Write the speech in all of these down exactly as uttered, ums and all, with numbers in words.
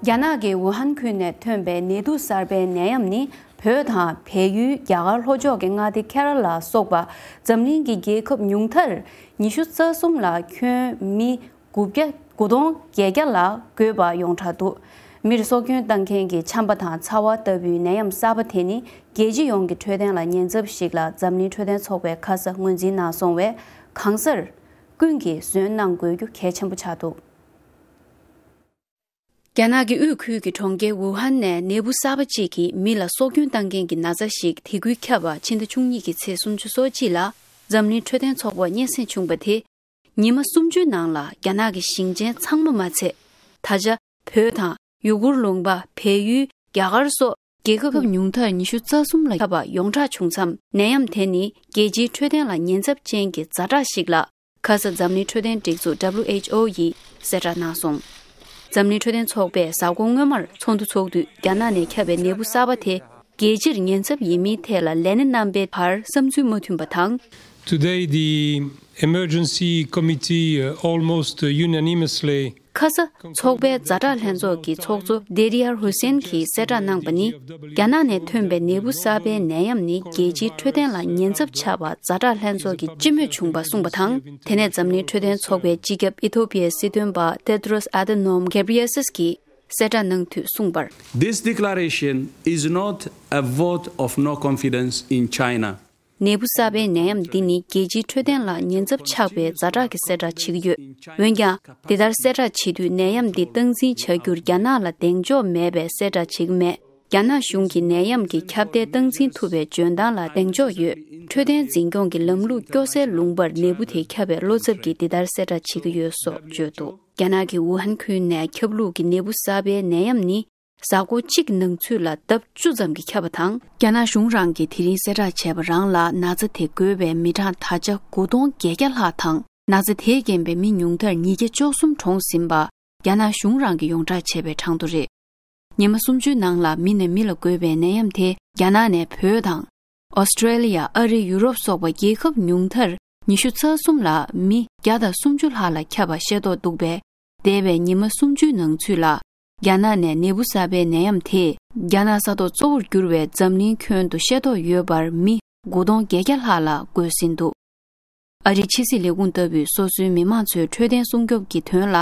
རྒྱ་ནག་གི་ཝུ་ཧན་ཁུལ་ནས་ཐོན་པའི་ནད་དུག་གསར་པའི་ནད་ཡམས་ནི། བོད་དང་བལ་ཡུལ། རྒྱ་གར་ལྷོ་ཕྱོགས་ཀྱི་མངའ་སྡེ་ཁེ་ར་ལ་སོགས་པ་འཛམ་གླིང་གི་རྒྱལ་ཁབ་ཉུང་མཐར་ཉི་ཤུ་རྩ་གསུམ་ལ་ཁྱོན་མི་དགུ་བརྒྱ་དགུ་སྟོང་བརྒྱད་བརྒྱ་ལ་འགོས་པ་ཡོངས་གྲགས་འདུག་མིར་སྲོག་སྐྱོན་བཏང་མཁན་གྱི་ཆམ་པ་དང་ཚ་བ་ལྟ་བུའི་ནད་ཡམས་གསར་པ་དེ་ནི་རྒྱལ་སྤྱི་ཡོངས་ཀྱི་འཕྲོད་བསྟེན་ལ་ཉེན་ཚབས་ཤིག་ལ་འཛམ་གླིང་འཕྲོད་བསྟེན་ཚོགས་པས་ཁ་ས་ངོས་འཛིན་གནང་སོང་བས། གང་སར་ཀུན་གྱིས་བཟོད་གནང་དགོས་རྒྱུ་གལ་ཆེན་པོ་ཆགས་འདུག་རྒྱ་ནག་གི་དབུས་ཁུལ་གྱི་གྲོང་ཁྱེར་ཝུ་ཧན་ནས་ནད་འབུ་གསར་པ་གཅིག་གིས་མི་ལ་སྲོག་སྐྱོན་བཏང་མཁན་གྱི་ན་ཚ་ཞིག་དེ་ཁུལ་ཁྱབ་པ་ཕྱི་ཟླ་བཅུ་གཉིས་ཀྱི་ཚེས་སུམ་ཅུ་སོ་གཅིག་ལ་འཛམ་གླིང་འཕྲོད་བསྟེན་ཚོགས་པར་སྙན་སེང་བྱུང་བ་དེ། ཉི་མ་སུམ་ཅུའི་ནང་ལ་རྒྱ་ནག་གི་ཞིང་ཆེན་ཚང་མ་མ་ཚད། ད་ཆ་བོད་དང་ཡུ་གུར་ལུང་པ། བལ་ཡུལ། རྒྱ་གར་སོགས་རྒྱལ་ཁབ་ཉུང་མཐར་ཉི་ཤུ་རྩ་གསུམ་ལ་ཁྱབ་པ་ཡོངས་གྲགས་བྱུང་མཚམས། ནད་ཡམས་དེ་ནི་རྒྱལ་སྤྱིའི་འཕྲོད་བསྟེན་ལ་ཉེན་ཚབས་ཅན་གྱི་ཛ་དྲག་ཞིག་ལ། ཁ་ས་འཛམ་གླིང་འཕྲོད་བསྟེན་སྒྲིག་འཛུགས་W H O ཡིས་གསལ་བསྒྲགས་གནང་སོང་། འཛམ་གླིང་འཕྲོད་བསྟེན་ཚོགས་པས་གཟའ་འཁོར་སྔོན་མར་ཚོགས་འདུ་ཚོགས་དུས། རྒྱ་ནག་ནས་ཁྱབ་པའི་ནད་འབུ་གསར་པ་དེ་རྒྱལ་སྤྱིར་ཉེན་ཚབས་ཡིན་མིན་ཐད་ལ་ལས་སྣེ་རྣམ་པའི་བར་བསམ་ཚུལ་མ་མཐུན་པ་དང་། Today, the emergency committee, uh, almost, uh, unanimously ཁ་ས་ཚོགས་པའི་ཛ་དྲག་ལྷན་ཚོགས་ཀྱི་ཚོགས་གཙོ་ཌེ་རི་ཡར་ཧུ་སེན་གྱིས་གསལ་བསྒྲགས་གནང་པ་ནི། རྒྱ་ནག་ནས་ཐོན་པའི་ནད་འབུ་གསར་པའི་ནད་ཡམས་ནི་རྒྱལ་སྤྱིའི་འཕྲོད་བསྟེན་ལ་ཉེན་ཚབས་ཆགས་པ་ཛ་དྲག་ལྷན་ཚོགས་ཀྱིས་སྤྱི་མོས་བྱུང་བ་གསུངས་པ་དང་། དེ་ནས་འཛམ་གླིང་འཕྲོད་བསྟེན་ཚོགས་པའི་སྤྱི་ཁྱབ་ཨི་ཐོ་པི་ཡའི་སྲིད་དོན་པ་ཏེ་ཏྲོས་ཨ་ཏེ་ནོམ་གེབ་རི་ཡེ་སིས་ཀྱིས་གསལ་བསྒྲགས་གནང་དུས་གསུངས་པར། This declaration is not a vote of no confidence in China. ནད་འབུ་གསར་པའི་ནད་ཡམས་འདི་ནི་རྒྱལ་སྤྱིའི་འཕྲོད་བསྟེན་ལ་ཉེན་ཚབས་ཆགས་པའི་ཛ་དྲག་གི་གསལ་བསྒྲགས་བྱེད་ཀྱི་ཡོད། འོན་ཀྱང་། འདི་ལྟར་གསལ་བསྒྲགས་བྱེད་དུས་ནད་ཡམས་འདི་སྟངས་འཛིན་བྱ་རྒྱུར་རྒྱ་ནག་ལ་གདེང་འཇོག་མེད་པའི་གསལ་བསྒྲགས་བྱེད་ཀྱི་མེད། རྒྱ་ནག་གཞུང་གིས་ནད་ཡམས་ཀྱི་ཁྱབ་གདལ་སྟངས་འཛིན་ཐུབ་པའི་འཇོན་ཐང་ལ་གདེང་འཇོག་ཡོད། འཕྲོད་བསྟེན་འཛིན་སྐྱོང་གི་ལམ་ལུགས་སྐྱོ་སའི་ལུང་པར་ནད་འབུ་དེ་ཁྱབ་པའི་བློ་འཚབ་ཀྱིས་འདི་ལྟར་གསལ་བསྒྲགས་བྱེད་ཀྱི་ཡོད་སོགས་བརྗོད་འདུག་རྒྱ་ནག་གི་ཝུ་ཧན་ཁུལ་ནས་ཁྱབ་ལུགས་ཀྱི་ནད་འབུ་གསར་པའི་ནད་ཡམས་ནི། གཟའ་འཁོར་གཅིག་ནང་ཚུད་ལ་ལྡབ་བཅུ་ཙམ་གྱིས་ཁྱབ་པ་དང་། རྒྱ་ནག་གཞུང་རང་གིས་དེ་རིང་གསལ་བསྒྲགས་བྱས་པ་རང་ལ་ན་ཚ་དེ་འགོས་པའི་མི་གྲངས་ད་ཆ་དགུ་སྟོང་བརྒྱད་བརྒྱ་ལྷག་དང་། ན་ཚ་དེས་རྐྱེན་པས་མི་ཉུང་མཐར་ཉིས་བརྒྱ་བཅུ་གསུམ་གྲོངས་ཟིན་པ། རྒྱ་ནག་གཞུང་རང་གིས་ཡོངས་བསྒྲགས་བྱས་པའི་གྲངས་ཐོ་རེད། ཉི་མ་སུམ་ཅུའི་ནང་ལ་མི་ནས་མི་ལ་འགོས་པའི་ནད་ཡམས་དེ་རྒྱ་ནག་ནས་བོད་དང་། ཨོ་སི་ཀྲེ་ལི་ཡ། ཨ་རི། ཡུ་རོབ་སོགས་པ་རྒྱལ་ཁབ་ཉུང་མཐར་ཉི་ཤུ་རྩ་གསུམ་ལ་མི་བརྒྱ་དང་སུམ་ཅུ་ལྷག་ལ་ཁྱབ་པ་ཤེས་རྟོགས་འདུག་པས། འདས་པའི་ཉི་མ་སུམ་ཅུའི་ནང་ཚུད་ལ། རྒྱ་ནག་ནས་ནད་འབུ་གསར་པའི་ནད་ཡམས་དེས་རྒྱ་ནག་ས་ཐོག་གཙོ་བོར་གྱུར་བའི་འཛམ་གླིང་ཁྱོན་དུ་ཤེས་རྟོགས་ཡོད་པར་མི་དགུ་སྟོང་བརྒྱད་བརྒྱ་ལྷག་ལ་འགོས་ཟིན་འདུག་ཨ་རིའི་ཕྱི་སྲིད་ལས་ཁུངས་ལྟ་བུས་སོ་སོའི་མི་མང་ཚོའི་འཕྲོད་བསྟེན་སྲུང་སྐྱོབ་ཀྱི་དོན་ལ།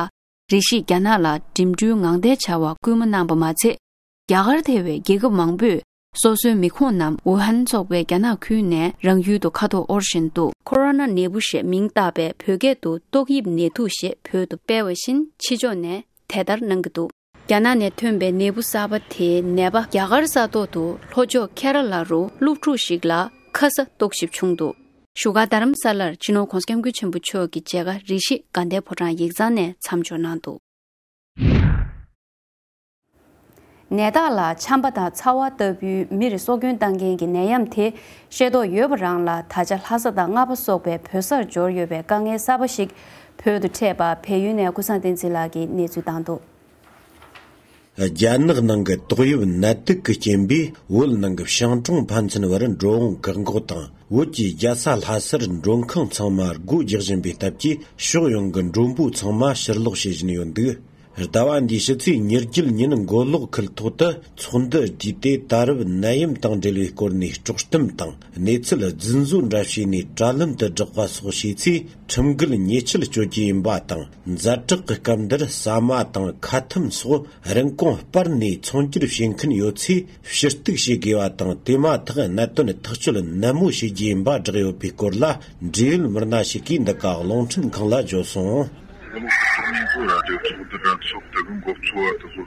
རེ་ཞིག་རྒྱ་ནག་ལ་འགྲིམ་འགྲུལ་ངང་བསྡད་བྱ་བར་སྐུལ་མ་གནང་པ་མ་ཚད། རྒྱ་གར་ཐེ་བའི་རྒྱལ་ཁབ་མང་པོས་སོ་སོའི་མི་ཁོངས་རྣམས་ཝུ་ཧན་སོགས་པའི་རྒྱ་ནག་ཁུལ་ནས་རང་ཡུལ་དུ་ཁ་ཐོག་འོར་བཞིན་འདུག་ཁོ་རོ་ན་ནད་འབུ་ཞེས་མིང་བཏགས་པའི་བོད་སྐད་དུ་ཏོག་དབྱིབས་ནད་དུག་ཞེས་བོད་དུ་སྤེལ་བ་བཞིན་ཕྱི་ཕྱོགས་ནས་དེ་ལྟར་གནང་གི་འདུག་རྒྱ་ནག་ནས་ཐོན་པའི་ནད་འབུ་གསར་པ་དེའི་ནད་པ་རྒྱ་གར་ས་ཐོག་ཏུ་ལྷོ་ཕྱོགས་ཁེ་ར་ལ་རུ་སློབ་ཕྲུག་ཞིག་ལ་ཁ་ས་རྟོག་ཞིབ་བྱུང་འདུག་བཞུགས་སྒར་རྡ་རམ་ས་ལར་སྤྱི་ནོར་༧གོང་ས་༧སྐྱབས་མགོན་ཆེན་པོ་མཆོག་གི་མཇལ་ཁ་རེ་ཞིག་དགའ་ལྡན་ཕོ་བྲང་ཡིག་ཚང་ནས་མཚམས་འཇོག་གནང་འདུག་ནད་རྟགས་ལ་ཆམ་པ་དང་ཚ་བ་ལྟ་བུའི་མིར་སྲོག་སྐྱོན་བཏང་མཁན་གྱི་ནད་ཡམས་དེ་ཤེས་རྟོགས་ཡོད་པ་རང་ལ་ད་ཆ་ལྷ་ས་དང་རྔ་པ་སོགས་པའི་བོད་སར་འབྱོར་ཡོད་པའི་དཀའ་ངལ་གསར་པ་ཞིག་བོད་དུ་འཕྲད་པ་བལ་ཡུལ་ནས་ཀུན་བཟང་བསྟན་འཛིན་ལགས་ཀྱིས་གནས་ཚུལ་བཏང་འདུག་རྒྱ་ནག་ནང་གི་ཏོག་དབྱིབས་ནད་དུག་གི་རྐྱེན་པས་བོད་ནང་གི་ཤང་གྲོང་ཕན་ཚུན་བར་འགྲོ་འོང་བཀག་འགོག་དང་། བོད་ཀྱི་རྒྱལ་ས་ལྷ་སར་མགྲོན་ཁང་ཚང་མ་སྒོ་རྒྱག་བཞིན་པའི་སྟབས་ཀྱིས་ཕྱོགས་ཡོངས་ཀྱི་མགྲོན་པོ་ཚང་མ་ཕྱིར་ལོག་བྱེད་བཞིན་ཡོད་འདུག་ཟླ་བ་འདིའི་ཕྱི་ཚེས་ཉེར་བརྒྱད་ཉིན་མགོ་ལོག་ཁུལ་ཐོག་ཏུ་ཚོགས་འདུ་བསྡུས་ཏེ། ད་རེབ་ནད་ཡམས་དང་འབྲེལ་བའི་སྐོར་ནས་དཀྲོག་གཏམ་དང་གནས་ཚུལ་རྫུན་བཟོ་འདྲ་བྱས་ནས་དྲ་ལམ་དུ་བསྒྲགས་པ་སོགས་བྱས་ཚེ། ཁྲིམས་འགལ་ཉེས་ཆད་གཅོད་རྒྱུ་ཡིན་པ་དང་། ཛ་དྲག་གི་སྐབས་འདིར་ཟ་མ་དང་ཁ་ཐུམ་སོགས་རིན་གོང་སྤར་ནས་ཚོང་སྒྱུར་བྱེད་མཁན་ཡོད་ཚེ་ཕྱིར་གཏུག་བྱེད་དགོས་པ་དང་། དེ་མ་ཐག་གནད་དོན་ཐག་གཅོད་ནན་མོ་བྱེད་རྒྱུ་ཡིན་པ་བསྒྲགས་ཡོད་པའི་སྐོར་ལ། འབྲེལ་ཡོད་མི་སྣ་ཞིག་གིས་འདི་ག་རླུང་འཕྲིན་ཁང་ལ་བརྗོད་སོང་། ཚོགས་མི་ཚོ་ར་ཇོ་ཚོགས་འདུ་ར་ཚོགས་དེ་གི་འགོ་གཙོ་བ་དེ་ཚོ་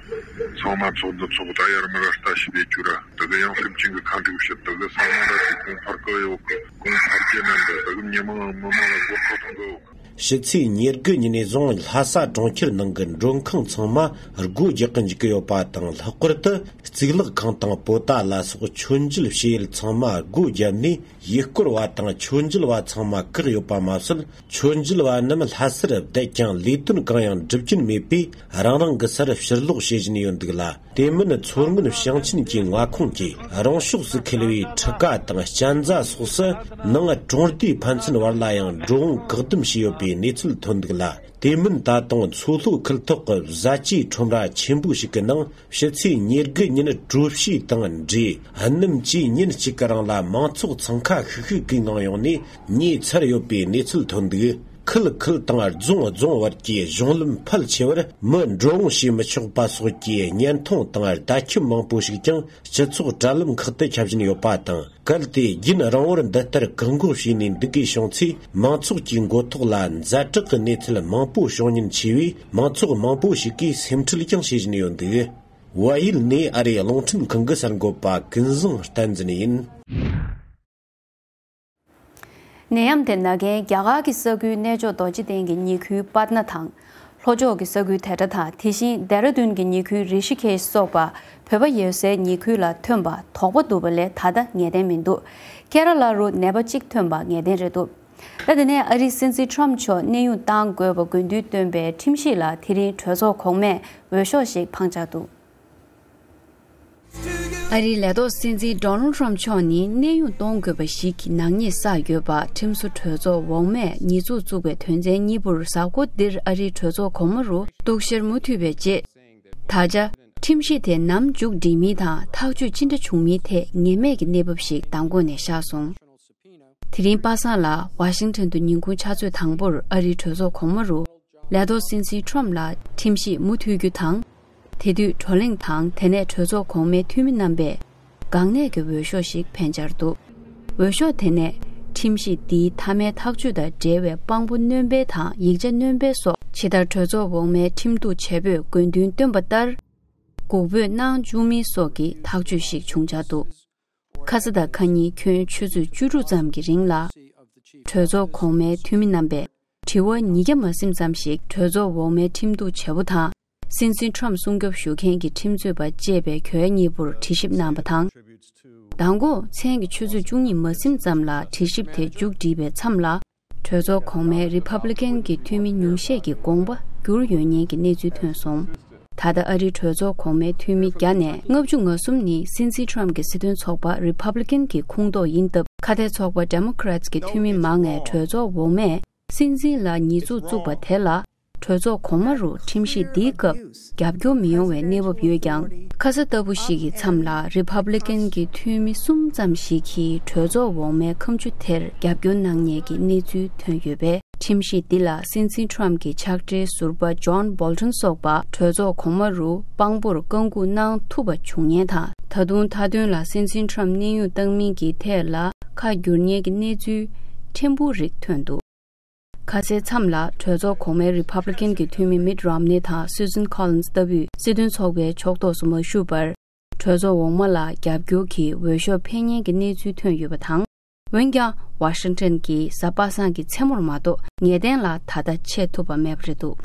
ཚང་མ་ཚོགས་འདུ་ཚོགས་ད་ཡར་མར་ལྟ་ཞིབ་བྱེད་རྒྱུ་ར། དེ་གི་ཡང་སེམས་ཅན་གི་ཁ་འདུག་བཤད་དེ་གི་ས་མ་ར་དེ་གོང་འཕར་གི་ཡོད་གི་གོང་འཕར་རྒྱུ་ནན་དེ་གི་མི་མང་མི་མང་ལ་མགོ་སྐོར་གཏོང་གི་ཡོད་གི་ཕྱི་ཚེས་ཉེར་དགུ་ཉིན་ནས་བཟུང་ལྷ་ས་གྲོང་ཁྱེར་ནང་གི་མགྲོན་ཁང་ཚང་མ་སྒོ་རྒྱག་གི་འཇུག་གི་ཡོད་པ་དང་། ལྷག་པར་དུ་གཙུག་ལག་ཁང་དང་པོ་ཏཱ་ལ་སོགས་མཆོད་མཇལ་བྱེད་ཡུལ་ཚང་མ་སྒོ་བརྒྱབ་ནས། ཡུལ་སྐོར་བ་དང་མཆོད་མཇལ་བ་ཚང་མ་བཀག་ཡོད་པ་མ་ཟད། མཆོད་མཇལ་བ་རྣམས་ལྷ་སར་བསྡད་ཀྱང་ལས་དོན་གང་ཡང་སྒྲུབ་ཀྱིན་མེད་པས། རང་རང་གི་སར་ཕྱིར་ལོག་བྱེད་བཞིན་ཡོད་འདུག་ལ། དེ་མིན་མཚོ་སྔོན་ཞིང་ཆེན་གྱི་མངའ་ཁོངས་ཀྱི་རང་ཕྱོགས་སུ་འཁེལ་བའི་ཁྲི་ཀ་དང་གཅན་ཚ་སོགས་སུ་ནང་གྲོང་སྡེའི་ཕན་ཚུན་བར་ལ་ཡང་འགྲོ་འོང་བཀག་སྡོམ་བྱས་ཡོད་པའི་ པའི་གནས་ཚུལ་ཐོན་འདུག་ལ། དེ་མིན་ད་དུང་མཚོ་ལྷོ་ཁུལ་ཐོག་གི་བཟའ་བཅའི་ཁྲོམ་ར་ཆེན་པོ་ཞིག་གི་ནང་ཕྱི་ཚེས་ཉེར་དགུ་ཉིན་གྲོ་བྱའི་དང་འབྲས་སྣུམ་བཅས་ཉིན་གཅིག་གི་རིང་ལ་མང་ཚོགས་འཚང་ཁ་ཤིག་ཤིག་གིས་མངགས་ཡོང་ནས་ཉོས་ཚར་ཡོད་པའི་གནས་ཚུལ་ཐོན་འདུག་ཁུལ་ཁུལ་དང་རྫོང་རྫོང་བར་གྱི་གཞུང་ལམ་ཕལ་ཆེ་བར་མི་འགྲོ་འོང་བྱེད་མི་ཆོག་པ་སོགས་ཀྱི་བརྙན་ཐུང་དང་བརྡ་ཁྱབ་མང་པོ་ཞིག་ཀྱང་སྤྱི་ཚོགས་དྲ་ལམ་ཁག་ཏུ་ཁྱབ་བཞིན་ཡོད་པ་དང་། གལ་ཏེ་རྒྱུན་རིང་བོར་འདི་ལྟར་བཀག་འགོག་བྱས་ནས་འདུག་དགོས་བྱུང་ཚེ། མང་ཚོགས་ཀྱི་མགོ་ཐོག་ལ་ཛ་དྲག་གི་གནས་ཚུལ་མང་པོ་བྱུང་ཉེན་ཆེ་བས། མང་ཚོགས་མང་པོ་ཞིག་གིས་སེམས་ཁྲལ་ཀྱང་བྱེད་བཞིན་ཡོད་འདུག་བལ་ཡུལ་ནས་ཨ་རིའི་རླུང་འཕྲིན་ཁང་གི་གསར་འགོད་པ་ཀུན་བཟང་བསྟན་འཛིན་ཡིན། ནད་ཡམས་དེ་ན་མཁན་རྒྱ་གར་གྱི་ས་ཁུལ་གནས་མཆོག་རྡོ་རྗེ་གདན་གྱི་ཉེ་ཁུལ་པཱ་ཏཱ་ན་དང་། ལྷོ་ཕྱོགས་ཀྱི་ས་ཁུལ་དེ་ཏྲ་དང་། དེ་བཞིན་ལྡེ་ར་ལྡུན་གྱི་ཉེ་ཁུལ་རི་ཤི་ཁེཤ་སོགས་པ་བོད་པ་ཡོད་སའི་ཉེ་ཁུལ་ལ་ཐོན་པ་དོགས་པ་འདུག་པ་ལས་ད་ལྟ་ངེས་གཏན་མི་འདུག་ཁེ་ར་ལ་རུ་ནད་པ་གཅིག་ཐོན་པ་ངེས་གཏན་རེད་འདུག་ད་དེ་ནས་ཨ་རིའི་སྲིད་འཛིན་ཁྲོམ་མཆོག་གནས་དབྱུང་གཏང་དགོས་པ་དགོས་འདུན་བཏོན་པའི་ཁྲིམས་ཞིབ་ལ་དེ་རིང་གྲོས་ཚོགས་གོང་མས་འོས་ཤོག་ཞིག་འཕངས་འཆར་འདུག་ཨ་རིའི་ལས་ཐོག་སྲིད་འཛིན་ཌོ་ནལ་ཊམ་མཆོག་ནི་གནས་དབྱུང་གཏོང་དགོས་པ་ཞིག་གི་ནག་ཉེས་བསགས་ཡོད་པ་ཁྲིམས་བཟོ་གྲོས་ཚོགས་འོག་མས་ཉེས་འཛུགས་བཙུགས་པའི་དོན་ཚན་གཉིས་པོར་གཟའ་འཁོར་འདིར་ཨ་རིའི་གྲོས་ཚོགས་གོང་མ་རུ་གཏུག་བཤེར་མུ་མཐུད་པའི་རྗེས། ད་ཆ་ཁྲིམས་གཞི་དེ་ནམ་མཇུག་སྒྲིལ་མིན་དང་ཐག་གཅོད་ཅི་འདྲ་བྱུང་མིན་ཐད་ངེས་མེད་ཀྱི་གནས་བབ་ཞིག་མདང་དགོང་ནས་ཤར་སོང་། དེ་རིང་པ་སངས་ལ་ཝ་ཤིང་ཊོན་དུ་ཉིན་གུང་ཕྱག་ཚོད་དང་པོར་ཨ་རིའི་གྲོས་ཚོགས་གོང་མ་རུ་ལས་ཐོག་སྲིད་འཛིན་ཁྲོམ་ལ་ཁྲིམས་ཞིབ་མུ་མཐུད་རྒྱུ་དང་། དེ་དུས་བགྲོ་གླེང་དང་དེ་ནས་གྲོས་ཚོགས་གོང་མའི་འཐུས་མི་རྣམ་པས་འགག་གནད་ཀྱི་འོས་ཤོག་ཞིག་འཕེན་འཆར་འདུག་འོས་ཤོག་དེ་ནས་ཁྲིམས་གཞི་འདིའི་མཐའ་མའི་ཐག་གཅོད་དང་འབྲེལ་བའི་དཔང་པོ་སྣོན་སྤེལ་དང་ཡིག་ཆ་སྣོན་སྤེལ་སོགས་ཇི་ལྟར་གྲོས་ཚོགས་འོག་མའི་ཁྲིམས་གཏུག་བྱེད་པོས་དགོས་འདུན་བཏོན་པ་ལྟར་འགོག་འབོད་གནང་བཅུག་མིན་སོགས་ཀྱི་ཐག་གཅོད་ཞིག་བྱུང་འཆར་འདུག་ཁ་ས་དང་ཁ་ཉིན་ཁྱོན་ཆུ་ཚོད་བཅུ་དྲུག་ཙམ་གྱི་རིང་ལ། གྲོས་ཚོགས་གོང་མའི་འཐུས་མི་རྣམ་པས་དྲི་བ་ཉིས་བརྒྱ་མ་ཟིན་ཙམ་ཞིག་གྲོས་ཚོགས་འོག་མའི་ཁྲིམས་གཏུག་བྱེད་པོ་དང་། སྲིད་འཛིན་ཁྲོམ་སྲུང་སྐྱོབ་ཞུ་མཁན་གྱི་ཁྲིམས་རྩོད་པ་བཅས་པའི་གྱོད་གཉིས་པོར་དྲི་ཞིབ་གནང་བ་དང་། མདང་དགོང་མཚན་གྱི་ཆུ་ཚོད་བཅུ་གཉིས་མ་ཟིན་ཙམ་ལ་དྲི་ཞིབ་དེ་མཇུག་བསྒྲིལ་བའི་མཚམས་ལ། གྲོས་ཚོགས་གོང་མའི་རི་ཕབ་ལི་ཀན་གྱི་འཐུས་མི་ཉུང་ཤས་ཀྱི་དགོངས་པ་འགྱུར་ཡོད་ཉེན་གྱི་གནས་ཚུལ་ཐོན་སོང་། ད་ལྟ་ཨ་རིའི་གྲོས་ཚོགས་གོང་མའི་འཐུས་མི་བརྒྱ་ནས་ལྔ་བཅུ་ང་གསུམ་ནི་སྲིད་འཛིན་ཁྲོམ་གྱི་སྲིད་དོན་ཚོགས་པ་རི་ཕབ་ལི་ཀན་གྱི་ཁོངས་གཏོགས་ཡིན་སྟབས། ཁ་གཏད་ཚོགས་པ་ཌེ་མོ་ཀ་རེ་ཊི་གི་འཐུས་མི་མང་ངས་གྲོས་ཚོགས་འོག་མས་སྲིད་འཛིན་ལ་ཉེས་འཛུགས་བཙུགས་པ་དེ་ལ། གྲོས་ཚོགས་གོང་མ་རུ་ཁྲིམས་གཞི་འདིའི་སྐབས་རྒྱབ་སྐྱོར་མི་ཡོང་བའི་གནས་བབ་ཡོད་ཀྱང་། ཁ་ས་ལྟ་བུ་ཞིག་གི་མཚམས་ལ་རི་ཕབ་ལི་ཀན་གྱི་འཐུས་མི་གསུམ་ཙམ་ཞིག་གིས་གྲོས་ཚོགས་འོག་མའི་ཁ་མཆུ་དེར་རྒྱབ་སྐྱོར་གནང་ཉེན་གྱི་གནས་ཚུལ་ཐོན་ཡོད་པས། ཁྲིམས་གཞི་འདི་ལ་སྲིད་འཛིན་ཁྲོམ་གྱི་ཕྱག་སྦྲེལ་ཟུར་པ་ཇོན་བོལ་ཊོན་སོགས་པ་གྲོས་ཚོགས་གོང་མ་རུ་དཔང་པོར་བཀའ་འགུག་གནང་ཐུབ་པ་བྱུང་ཉེན་དང་། ད་དུང་མཐའ་དོན་ལ་སྲིད་འཛིན་ཁྲོམ་གནས་དབྱུང་བཏང་མིན་གྱི་ཐད་ལ་ཁ་བསྒྱུར་ཉེན་གྱི་གནས་ཚུལ་ཕྲན་བུ་རིགས་ཐོན་འདུག་ཁ་སའི་མཚམས་ལ་གྲོས་ཚོགས་གོང་མའི་རི་ཕབ་ལི་ཀན་གྱི་འཐུས་མི་མིད་རོམ་ནི་དང་སུ་ཛན་ཁོ་ལིན་སི་ལྟ་བུས་སྲིད་དོན་ཚོགས་པའི་ཕྱོགས་གཏོགས་སུ་མ་ཞུགས་པར། གྲོས་ཚོགས་འོག་མ་ལ་རྒྱབ་སྐྱོར་གྱིས་འོས་ཤོག་འཕེན་ཉེན་གྱི་གནས་ཚུལ་ཐོན་ཡོད་པ་དང་། འོན་ཀྱང་ཝ་ཤིང་ཊོན་གྱི་གཟའ་པ་སངས་ཀྱི་མཚན་མོར་མ་གཏོགས་ངེས་གཏན་ལ་ད་ལྟ་ཆད་ཐུབ་པ་མེད་པ་རེད་འདུག་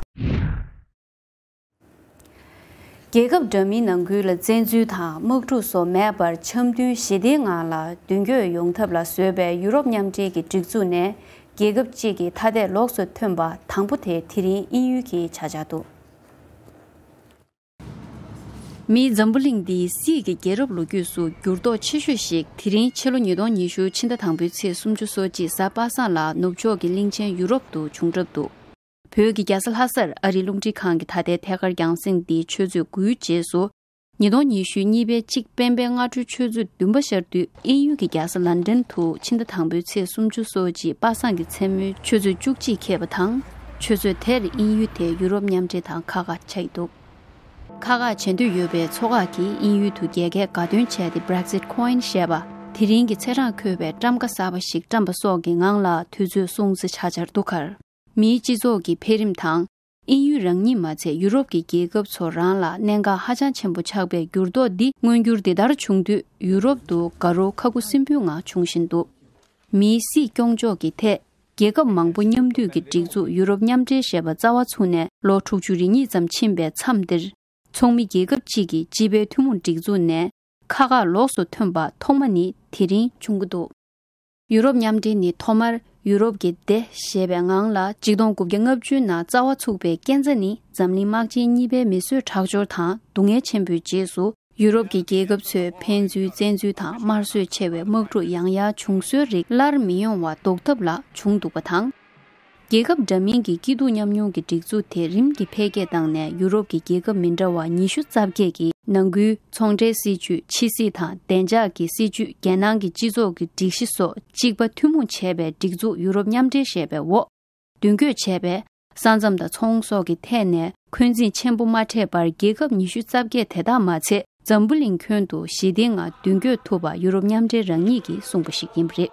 རྒྱལ་ཁབ་འདྲ་མིན་ནང་ཁུལ་ལ་བཙན་འཛུལ་དང་དམག་འཁྲུག་སོགས་མེད་པར་འཆམ་མཐུན་ཞི་བདེའི་ངང་ལ་མདུན་སྐྱོད་ཡོང་ཐབས་ལ་བཟོས་པའི་ཡུ་རོབ་མཉམ་འབྲེལ་གྱི་སྒྲིག་འཛུགས་ནས་རྒྱལ་ཁབ་གཅིག་གི་ཐ་དད་ལོགས་སུ་ཐོན་པ་དང་པོ་དེ་དེ་རིང་དབྱིན་ཡུལ་གྱི་ཆ་ཆགས་འདུག་མིའི་འཛམ་བུ་གླིང་འདིའི་སྲིད་ཀྱི་རྒྱལ་རབས་ལོ་རྒྱུས་སུ་འགྱུར་ལྡོག་ཆེ་ཤོས་ཤིག་དེ་རིང་ཕྱི་ལོ་ཉིས་སྟོང་ཉི་ཤུ་ཕྱི་ཟླ་དང་པོའི་ཚེས་སུམ་ཅུ་སོ་གཅིག་གཟའ་པ་སངས་ལ་ནུབ་ཕྱོགས་ཀྱི་གླིང་ཆེན་ཡུ་རོབ་ཏུ་བྱུང་གྲབས་འདུག་བོད་ཀྱི་རྒྱལ་ས་ལྷ་སར་ཨ་རིའི་རླུང་འཕྲིན་ཁང་གི་ད་ལྟའི་ཐད་ཀར་རྒྱང་སྲིང་འདིའི་ཆུ་ཚོད་དགུའི་རྗེས་སུ། ཉིས་སྟོང་ཉི་ཤུ་གཉིས་པའི་གཅིག་སྤེན་པའི་སྔ་དྲོའི་ཆུ་ཚོད་བདུན་པ་ཤར་དུས་དབྱིན་ཡུལ་གྱི་རྒྱལ་ས་ལན་ཌན་དུ་ཕྱི་ཟླ་དང་པོའི་ཚེས་སུམ་ཅུ་སོ་གཅིག་པ་སངས་ཀྱི་མཚན་མོའི་ཆུ་ཚོད་བཅུ་གཅིག་འཁེལ་བ་དང་། ཆུ་ཚོད་དེར་དབྱིན་ཡུལ་དེ་ཡུ་རོབ་མཉམ་འབྲེལ་དང་ཁག་ཁག་ཆགས་ཡི་འདུག་ཁག་ཁག་བྱེད་འདོད་ཡོད་པའི་ཚོགས་ཁག་གིས་དབྱིན་ཡུལ་དུ་རྒྱལ་ཁའི་དགའ་སྟོན་བྱས་ཏེ་Brexit Coin ཞེས་པ་དེ་རིང་གི་ཚེས་གྲངས་འཁོད་པའི་ཊམ་ཀ་གསར་པ་ཞིག་བཀྲམ་པ་སོགས་ཀྱི་ངང་ལ་དུས་ཚོད་སྲུང་བརྩི་བྱ་འཆར་འདུག་ཁར། མིའི་སྤྱི་ཚོགས་ཀྱི་འཕེལ་རིམ་དང་། དབྱིན་ཡུལ་རང་ཉིད་མ་ཚད་ཡུ་རོབ་ཀྱི་རྒྱལ་ཁབ་ཚོ་རང་ལ་གནད་འགག་ཧ་ཅང་ཆེན་པོ་ཆགས་པའི་འགྱུར་ལྡོག་འདི་མངོན་འགྱུར་འདི་ལྟར་བྱུང་དུས་ཡུ་རོབ་ཏུ་དགའ་རབ་ཁ་ཁུ་སིམ་པོའི་ངང་བྱུང་བཞིན་འདུག་མིའི་སྲིད་སྐྱོང་ཕྱོགས་ཀྱི་ཐད། རྒྱལ་ཁབ་མང་པོ་མཉམ་འདུས་ཀྱི་སྒྲིག་འཛུགས་ཡུ་རོབ་མཉམ་འབྲེལ་ཞེས་པ་རྩ་བ་ཚུགས་ནས་ལོ་དྲུག་ཅུ་རེ་གཉིས་ཙམ་ཕྱིན་པའི་མཚམས་འདིར། ཚོགས་མི་རྒྱལ་ཁབ་གཅིག་གི་སྤྱི་པའི་ཐུན་མོང་སྒྲིག་འཛུགས་ནས་ཁག་ཁག་ལོགས་སུ་ཐོན་པ་ཐོག་མ་ནི་དེ་རིང་བྱུང་གི་འདུག་ཡུ་རོབ་མཉམ་འབྲེལ་ནི་ཐོག་མར་ཡུ་རོབ་ཀྱི་སྡེ་ཞེས་པའི་ངང་ལ་ཆིག་སྟོང་དགུ་བརྒྱ་ལྔ་བཅུ་ནང་རྩ་བ་ཚུགས་པའི་རྐྱེན་རྩ་ནི་འཛམ་གླིང་དམག་ཆེན་གཉིས་པའི་མི་གསོད་ཁྲག་སྦྱོར་དང་སྡུག་བསྔལ་ཆེན་པོའི་རྗེས་སུ་ཡུ་རོབ་ཀྱི་རྒྱལ་ཁབ་ཚོས་ཕན་ཚུན་བཙན་འཛུལ་དང་དམར་གསོད་ཆེ་བའི་དམག་འཁྲུག་ཡང་ཡང་བྱུང་སྲོལ་རིགས་སླར་མི་ཡོང་བ་ཟློག་ཐབས་ལ་བྱུང་འདུག་པ་དང་། རྒྱལ་ཁབ་འདྲ་མིན་གྱི་སྐྱིད་སྡུག་མཉམ་མྱོང་གི་སྒྲིག་འཛུགས་དེ་རིམ་གྱིས་འཕེལ་རྒྱས་བཏང་ནས། ཡུ་རོབ་ཀྱི་རྒྱལ་ཁབ་མི་འདྲ་བ་ཉི་ཤུ་རྩ་བརྒྱད་ཀྱི་ནང་ཁུལ་ཚོང་འབྲེལ་སྲིད་ཇུས། ཕྱི་སྲིད་དང་བདེ་འཇགས་ཀྱི་སྲིད་ཇུས། རྒྱལ་ནང་གི་སྤྱི་ཚོགས་ཀྱི་སྒྲིག་གཞི་སོགས་གཅིག་པ་ཐུན་མོང་བྱས་པའི་སྒྲིག་འཛུགས་ཡུ་རོབ་མཉམ་འབྲེལ་ཞེས་པའི་འོག་མདུན་སྐྱོད་བྱས་པས། ས་མཚམས་དང་ཚོང་སོགས་ཀྱི་ཐད་ནས་འཁོན་འཛིན་ཆེན་པོ་མ་འཕྲད་པར། རྒྱལ་ཁབ་ཉི་ཤུ་རྩ་བརྒྱད་དེ་དག་མ་ཚད། འཛམ་བུ་གླིང་ཁྱོན་དུ་ཞི་བདེ་ངང་མདུན་སྐྱོད་ཐུབ་པ་ཡུ་རོབ་མཉམ་འབྲེལ་རང་ཉིད་ཀྱིས་གསུངས་པ་ཞིག་ཡིན་པ་རེད།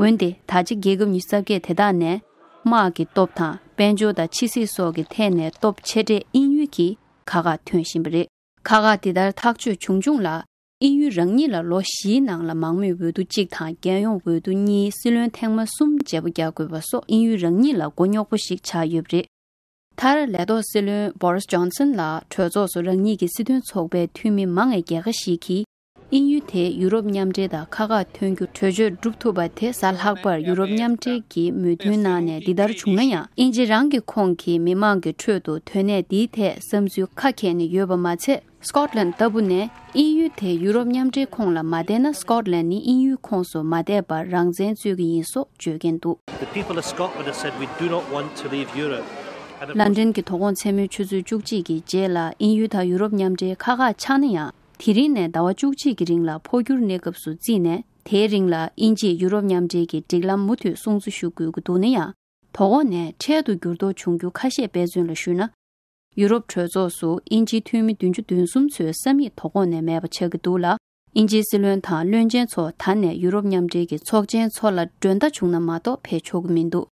འོན་ཏེ། ད་ཆ་རྒྱལ་ཁབ་ཉི་ཤུ་རྩ་བརྒྱད་དེ་དག་ནས་དམག་གི་སྟོབས་དང་། དཔལ་འབྱོར་དང་ཕྱི་སྲིད་སོགས་ཀྱི་ཐད་ནས་སྟོབས་ཆེ་གྲས་དབྱིན་ཡུལ་གྱིས་ཁ་ཁ་ཐོན་བཞིན་པ་རེད། ཁ་ཁ་འདི་ལྟར་ཐག་གཅོད་བྱུང་བྱུང་ལ། དབྱིན་ཡུལ་རང་ཉིད་ལ་ལོ་བཞིའི་ནང་ལ་མང་མོས་འོས་བསྡུ་གཅིག་དང་། རྒྱལ་ཡོངས་འོས་བསྡུ་གཉིས། སྲིད་བློན་ཐེངས་མ་གསུམ་བརྗེ་པོ་རྒྱག་དགོས་པ་སོགས་དབྱིན་ཡུལ་རང་ཉིད་ལ་མགོ་རྙོག་པོ་ཞིག་ཆགས་ཡོད་པ་རེད། མཐར། ལས་ཐོག་སྲིད་བློན་བོ་རིས་ཇོན་སན་ལ་གྲོས་ཚོགས་སུ་རང་ཉིད་ཀྱི་སྲིད་དོན་ཚོགས་པའི་འཐུས་མི་མང་བའི་རྒྱལ་ཁ་ཞིག་གིས། དབྱིན་ཡུལ་དེ་ཡུ་རོབ་མཉམ་འབྲེལ་དང་ཁ་ཁ་ཐོན་རྒྱུ་གྲོས་ཆོད་སྒྲུབ་ཐུབ་པ་དེ་གཟའ་ལྷག་པར་ཡུ་རོབ་མཉམ་འབྲེལ་གྱིས་མོས་མཐུན་གནང་ནས། འདི་ལྟར་བྱུང་ན་ཡང་། དབྱིན་ཇི་རང་གི་ཁོངས་ཀྱི་མི་མང་གི་ཁྲོད་དུ་དོན་གནད་འདིའི་ཐད་བསམ་ཚུལ་ཁ་གྱེས་ནས་ཡོད་པ་མ་ཚད། སྐོཊ་ལན་ལྟ་བུ་ནས་དབྱིན་ཡུལ་དེ་ཡུ་རོབ་མཉམ་འབྲེལ་ཁོངས་ལ་མ་བསྡད་ན། སྐོཊ་ལན་ནི་དབྱིན་ཡུལ་ཁོངས་སུ་མ་བསྡད་པར་རང་བཙན་རྩོད་ཀྱི་ཡིན་སོགས་བརྗོད་མཁན་འདུག། The people of Scotland have said we do not want to leave Europe. And of ལན་ཀྲན་གྱི་དོ་དགོང་མཚན་མོའི་ཆུ་ཚོད་བཅུ་གཅིག་གི་རྗེས་ལ། དབྱིན་ཡུལ་དང་ཡུ་རོབ་མཉམ་འབྲེལ་ཁ་ཁ་ཆགས་ན་ཡང་། དེ་རིང་ནས་ཟླ་བ་བཅུ་གཅིག་གི་རིང་ལ་འཕོ་འགྱུར་གནས་སྐབས་སུ་བརྩིས་ནས། དེའི་རིང་ལ་དབྱིན་ཇིས་ཡུ་རོབ་མཉམ་འབྲེལ་གྱི་སྒྲིག་ལམ་མུ་མཐུད་སྲུང་བརྩི་ཞུ་དགོས་ཀྱི་འདུག་ན་ཡང་། དོ་དགོང་ནས་འཕྲལ་དུ་འགྱུར་ལྡོག་བྱུང་རྒྱུ་ཁ་ཤས་དཔེ་མཚོན་ལ་ཞུས་ན། ཡུ་རོབ་གྲོས་ཚོགས་སུ་དབྱིན་ཇིའི་འཐུས་མི་བདུན་ཅུ་དོན་གསུམ་ཚོའི་ས་མིག་དོ་དགོང་ནས་མེད་པ་ཆགས་ཀྱི་འདུག་ལ། དབྱིན་ཇིའི་སྲིད་བློན་དང་བློན་ཆེན་ཚོ་ད་ནས་ཡུ་རོབ་མཉམ་འབྲེལ་གྱི་ཚོགས་ཆེན་ཚོ་ལ་མགྲོན་བརྡ་བྱུང་ན་མ་གཏོགས་ཕེབས་ཆོག་གི་མི་འདུག།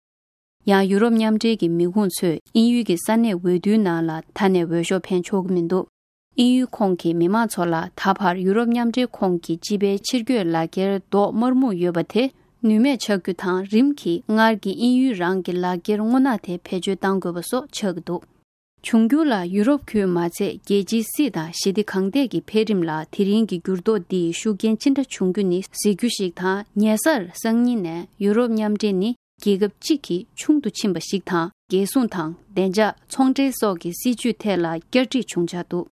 ཡང་ཡུ་རོབ་མཉམ་འབྲེལ་གྱི་མི་ཁུངས་ཚོས་དབྱིན་ཡུལ་གྱི་ས་གནས་འོས་བསྡུའི་ནང་ལ་ད་ནས་འོས་ཤོག་འཕེན་ཆོག་གི་མི་འདུག། དབྱིན་ཡུལ་ཁོངས་ཀྱི་མི་མང་ཚོ་ལ་ད་བར་ཡུ་རོབ་མཉམ་འབྲེལ་ཁོངས་ཀྱི་སྤྱི་པའི་ཕྱིར་སྐྱོད་ལག་འཁྱེར་འདོགས་དམར་སྨུག་ཡོད་པ་དེ་ནུས་མེད་ཆགས་རྒྱུ་དང་། རིམ་གྱིས་སྔར་གྱི་དབྱིན་ཡུལ་རང་གི་ལག་འཁྱེར་སྔོ་ནག་དེ་བེད་སྤྱོད་གཏང་དགོས་པ་སོགས་ཆགས་ཀྱི་འདུག། འབྱུང་འགྱུར་ལ་ཡུ་རོབ་ཁུལ་མ་ཚད། རྒྱལ་སྤྱིའི་སྲིད་དང་ཞི་བདེ་གང་ཐད་ཀྱི་འཕེལ་རིམ་ལ་དེ་རིང་གི་འགྱུར་ལྡོག་འདིས་ཤུགས་རྐྱེན་ཅི་འདྲ་འབྱུང་རྒྱུ་ནི་གཟིགས་རྒྱུ་ཞིག་དང་། ཉེ་སར་སང་ཉིན་ནས་ཡུ་རོབ་མཉམ་འབྲེལ་ནི་རྒྱལ་ཁབ་གཅིག་གིས་ཆུང་དུ་ཕྱིན་པ་ཞིག་དང་། རྒྱལ་སྲུང་དང་བདེ་འཇགས། ཚོང་འབྲེལ་སོགས་ཀྱི་སྲིད་ཇུས་ཐད་ལ་བསྐྱར་སྒྲིག་བྱུང་ཆགས་འདུག།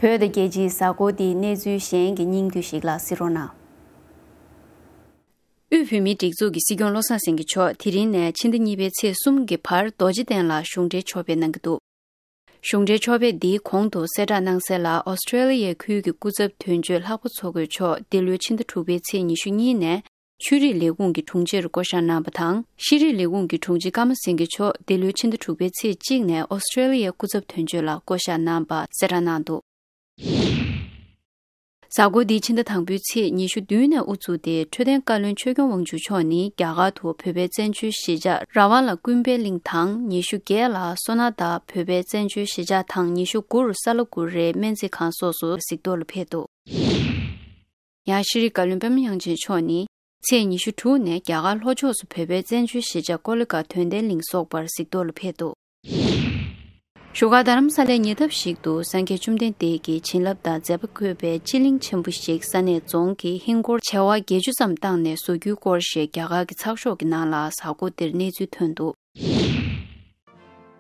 བོད་དང་རྒྱལ་སྤྱིའི་གཟའ་འཁོར་འདིའི་གནས་ཚུལ་གཞན་གྱི་སྙིང་བསྡུས་ཤིག་ལ་གཟིགས་རོགས་གནང་། དབུས་བོད་མིའི་སྒྲིག་འཛུགས་ཀྱི་སྲིད་སྐྱོང་བློ་བཟང་སེང་གེ་མཆོག་དེ་རིང་ནས་ཕྱི་ཟླ་གཉིས་པའི་ཚེས་གསུམ་གྱི་བར་རྡོ་རྗེ་གདན་ལ་གཞུང་འབྲེལ་ཕྱོགས་ཕེབས་གནང་གི་འདུག། གཞུང་འབྲེལ་ཕྱོགས་ཕེབས་འདིའི་གོང་དུ་གསལ་བསྒྲགས་གནང་གསལ་ལ། ཨོ་སི་ཀྲེ་ལི་ཡའི་ཁུལ་གྱི་སྐུ་ཚབ་དོན་གཅོད་ལྷག་པ་མཚོ་རྒོད་མཆོག་འདི་ལོའི་ཕྱི་ཟླ་དྲུག་པའི་ཚེས་ཉི་ཤུ་གཉིས་ནས་ཆོས་རིག་ལས་ཁུངས་ཀྱི་དྲུང་ཆེར་བསྐོ་གཞག་གནང་བ་དང་། ཤེས་རིག་ལས་ཁུངས་ཀྱི་དྲུང་ཆེ་ཀརྨ་སེང་གེ་མཆོག་འདི་ལོའི་ཕྱི་ཟླ་དྲུག་པའི་ཚེས་གཅིག་ནས་ཨོ་སི་ཀྲེ་ལི་ཡའི་སྐུ་ཚབ་དོན་གཅོད་ལ་བསྐོ་གཞག་གནང་བ་གསལ་བསྒྲགས་གནང་འདུག། གཟའ་འཁོར་འདིའི་ཕྱི་ཟླ་དང་པོའི་ཚེས་ཉི་ཤུ་བདུན་ནས་དབུ་བཙུགས་ཏེ། འཕྲོད་བསྟེན་བཀའ་བློན་ཆོས་སྐྱོང་དབང་ཕྱུག་མཆོག་ནི་རྒྱ་གར་དུ་བོད་པའི་བཙན་བྱོལ་གཞིས་ཆགས་ར་ཝང་ལ་ཀུན་ཕན་གླིང་དང་། ཉི་ཤུ་བརྒྱད་ལ་སོ་ན་དར་བོད་པའི་བཙན་བྱོལ་གཞིས་ཆགས་དང་། ཉི་ཤུ་དགུ་རུ་ས་ལ་གུ་རེ་སྨན་རྩིས་ཁང་སོགས་སུ་གཟིགས་རྟོག་ལ་ཕེབས་འདུག། ཡང་ཤེས་རིག་བཀའ་བློན་པདྨ་དབྱངས་ཅན་མཆོག་ནི་ཚེས་ཉི་ཤུ་དྲུག་ནས་རྒྱ་གར་ལྷོ་ཕྱོགས་སུ་བོད་པའི་བཙན་བྱོལ་གཞིས་ཆགས་ཀོ་ལི་གྷལ་དོན་ལྡན་གླིང་སོགས་པར་གཟིགས་རྟོག་ལ་ཕེབས་འདུག། བཞུགས་སྒར་རྡ་རམ་ས་ལའི་ཉེ་འདབས་ཤིག་ཏུ་སངས་རྒྱས་བཅོམ་ལྡན་འདས་ཀྱི་བྱིན་རླབས་དང་མཛད་པ་བཀོད་པའི་སྤྱི་གླིང་ཆེན་པོ་ཞིག་ས་གནས་རྫོང་གི་ཧིན་སྒོར་བྱེ་བ་བརྒྱད་ཅུ་ཙམ་བཏང་ནས་བཟོ་རྒྱུའི་སྐོར་ཞེས་རྒྱ་གར་གྱི་ཚགས་ཤོག་གི་ནང་ལ་གཟའ་འཁོར་འདིར་གནས་ཚུལ་ཐོན་འདུག།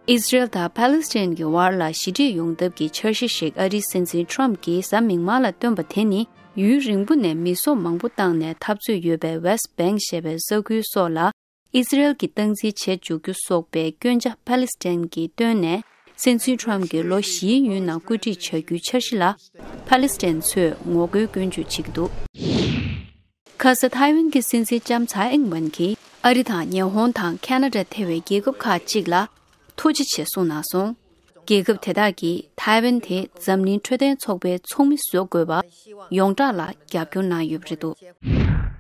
ཨི་སི་རེལ་དང་ཕཱ་ལི་སི་ཐན་གྱི་དབར་ལ་ཞི་འགྲིག་ཡོང་ཐབས་ཀྱི་འཆར་གཞི་ཞིག་ཨ་རིའི་སྲིད་འཛིན་ཊམ་གྱིས་གཟའ་མིག་དམར་ལ་བཏོན་པ་དེ་ནི། ཡུན་རིང་པོ་ནས་མི་སྲོག་མང་པོ་བཏང་ནས་འཐབ་རྩོད་ཡོད་པའི་ཝེ་སི་ཊི་བེང་ཞེས་པའི་ས་ཁུལ་སོགས་ལ། ཨི་སི་རེལ་གྱིས་སྟངས་འཛིན་བྱེད་འཇུག་རྒྱུ་སོགས་པའི་སྐྱོན་ཆ་ཕཱ་ལི་སི་ཐན་གྱིས་བཏོན་ནས། སྲིད་འཛིན་ཊམ་གྱིས་ལོ་བཞིའི་ཡུན་ནང་བཀོད་སྒྲིག་བྱ་རྒྱུའི་འཆར་གཞི་ལ་ཕཱ་ལི་སི་ཐན་ཚོས་ངོ་རྒོལ་སྐྱོན་བརྗོད་བྱེད་ཀྱི་འདུག། ཁ་ས་ཐའེ་ཝན་གྱི་སྲིད་འཛིན་ལྕམ་ཚའེ་ཨིང་ཝན་གྱིས་ཨ་རི་དང་ཉི་ཧོང་དང་ཁེ་ན་ཌ་ཐེ་བའི་རྒྱལ་ཁབ་ཁག་ཅིག་ལ་ཐུགས་རྗེ་ཆེ་གསུངས་གནང་སོང་། རྒྱལ་ཁབ་དེ་དག་གིས་ཐའེ་ཝན་དེ་འཛམ་གླིང་འཕྲོད་བསྟེན་ཚོགས་པའི་ཚོགས་མི་བཟོ་དགོས་པ་ཡོངས་གྲགས་ལ་རྒྱབ་སྐྱོར་གནང་ཡོད་པ་རེད་འདུག།